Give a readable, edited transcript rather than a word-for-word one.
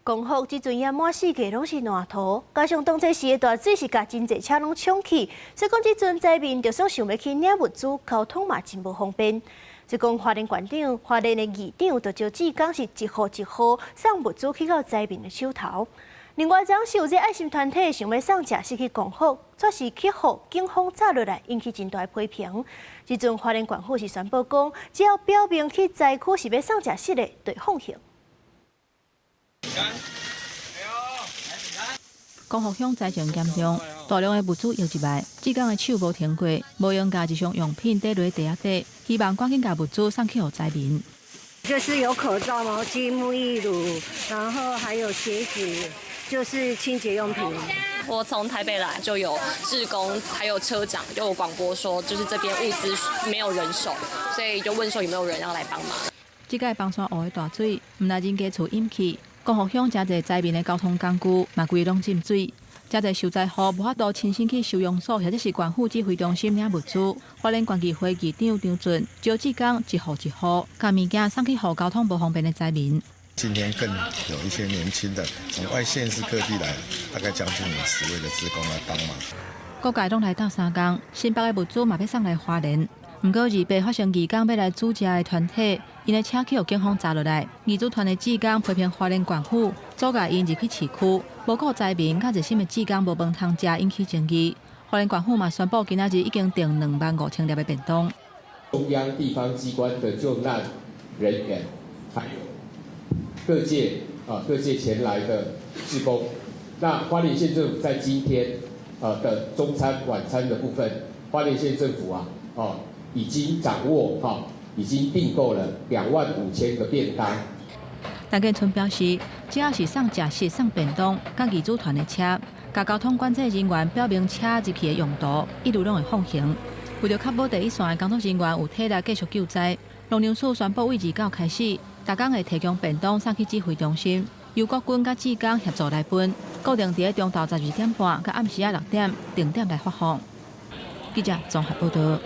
光復這陣也滿四界攏是爛塗，加上當初時的大水是共真濟車攏沖去，所以講這陣災民就算想欲去領物資，交通嘛真無方便。就講花蓮縣長、花蓮的議長就招志工是一戶一戶送物資去到災民的手頭。另外，昨是有這愛心團體想欲送食食去光復，卻是去予警方閘落來，引起真大批評。這陣花蓮縣府是宣布講，只要表明去災區是欲送食食的，就會放行。光復鄉災情嚴重，大量的物資湧入來，志工的手無停過，無閒共日常用品疊佇地仔底，希望趕緊共物資送去予災民。就是有口罩、毛巾、沐浴乳，然後還有鞋子，就是清潔用品。我從台北來就有志工，還有車長就有廣播說，就是這邊物資沒有人手，所以就問說有沒有人要來幫忙。這擺枋山湖的大水，毋但人家厝淹去，光復鄉誠濟災民的交通工具嘛規攏浸水，誠濟受災戶無法度親身去收容所或者是縣府指揮中心領物資。花蓮縣議會議長張俊招志工一戶一戶，共物件送去予交通無方便的災民。今天更有一些年輕的從外縣市各地來，大概將近有10位的志工來幫忙。各界攏來鬥相共，新北的物資嘛欲送來花蓮。毋過28發生義工欲來煮食的團體，𪜶的車去予警方閘落來。義煮團的志工批評花蓮縣府阻礙𪜶入去市區，無顧災民佮熱心的志工無飯通食，引起爭議。花蓮縣府嘛宣布，今仔日已經訂25,000粒的便當。中央地方機關的救難人員，還有各界前來的志工，那花蓮縣政府在今天的中餐晚餐的部分，花蓮縣政府啊，哦，已經掌握哈，已經訂購了25,000個便當。陳建春表示，只要是送食食、送便當、佮義煮團的車，共交通管制人員表明車入去的用途，一律攏會放行。為著確保第一線的工作人員有體力繼續救災，農糧署宣布，對29開始，逐工會提供便當送去指揮中心，由國軍佮志工協助來分，固定佇中晝12點半佮暗時仔6點定點來發放。記者綜合報道。